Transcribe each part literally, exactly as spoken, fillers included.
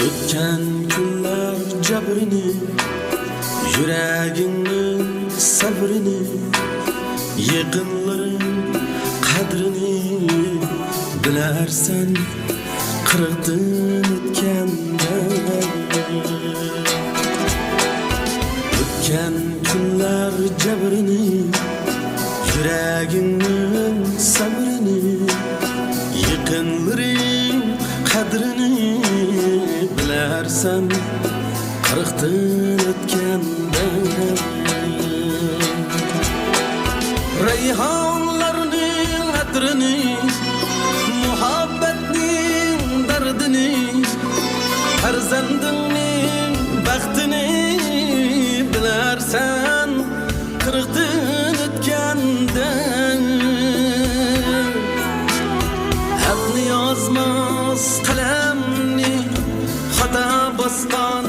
ئۆتكەن كۈنلەر جەبرىنى، يۈرەكنىڭ سەۋرىنى، يېقىنلىرىڭ قەدرىنى بىلەرسەن قىرىقتىن ئۆتكەندە. ئۆتكەن كۈنلەر جەبرىنى، يۈرەكنىڭ سەۋرىنى، يېقىنلىرىڭ قەدرىنى بىلەرسەن قىرىقتىن ئۆتكەندە. رەيھانلارنىڭ ئەترىنى، مۇھەببەتنىڭ دەردىنى، پەرزەندىڭنىڭ بەختىنى بىلەرسەن قىرىقتىن ئۆتكەندە. ھەقنى يازماس قەلەمنى، خاتا باسقان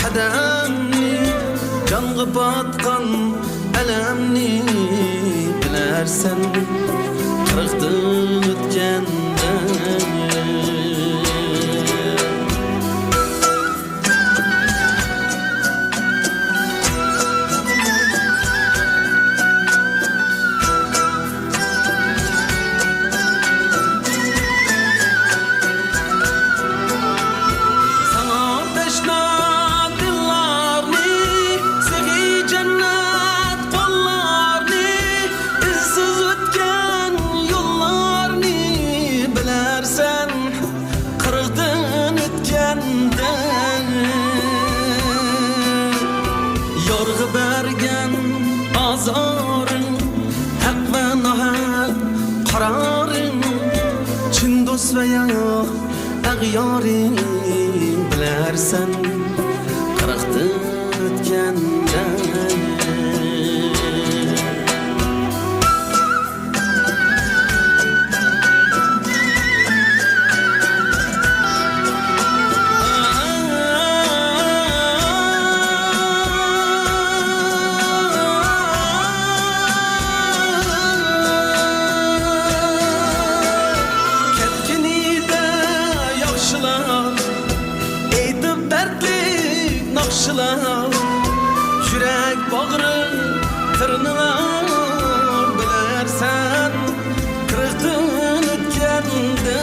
قەدەمنى، جانغا پاتقان ئەلەمنى بىلەرسەن قىرىقتىن ئۆتكەندە. ساڭا تەشنا دىللارنى، سېغىن جەننەت قوللارنى، ئىزسىز ئۆتكەن يوللارنى بىلەرسەن قىرىقتىن ئۆتكەندە. يارغا بەرگەن ئازارىڭ، ھەق ۋە ناھەق قارارىڭ، چىن دوست ۋە يا ئەغيارىڭ بىلەرسەن قىرىقتىن ئۆتكەندە. كەتكىنىدە ياخشىلار، ئېيتىپ دەردلىك ناخشىلار، يۈرەك باغرىڭ تىرنىلار بىلەرسەن قىرىقتىن ئۆتكەندە.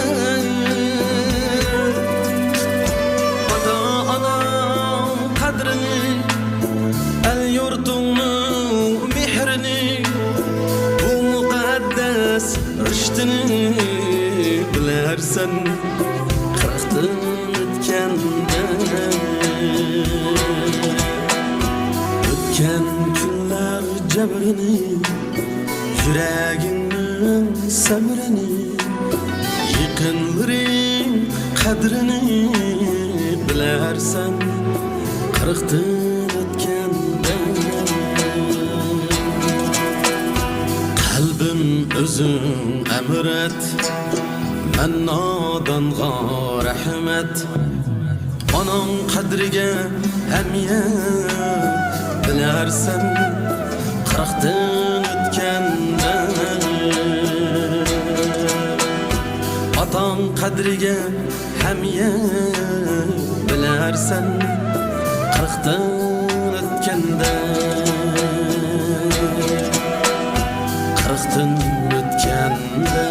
ئاتا-ئانا قەدرىنى، ئەل-يۇرتۇڭنىڭ مېھرىنى، بۇ مۇقەددەس رىشتىنى بىلەرسەن قىرىقتىن ئۆتكەندە. ئۆتكەن كۈنلەر جەبرىنى، يۈرەكنىڭ سەۋرىنى، يېقىنلىرىڭ قەدرىنى بىلەرسەن قىرىقتىن ئۆتكەندە. قەلبىم ئۆزۈڭ ئەمىر ئەت، مەن نادانغا رەھمەت. ئاناڭ قەدرىگە ھەميەر بىلەرسەن قىرىقتىن ئۆتكەندە. ئاتاڭ قەدرىگە ھەميەر بىلەرسەن قىرىقتىن ئۆتكەندە. قىرىقتىن ئۆتكەندە.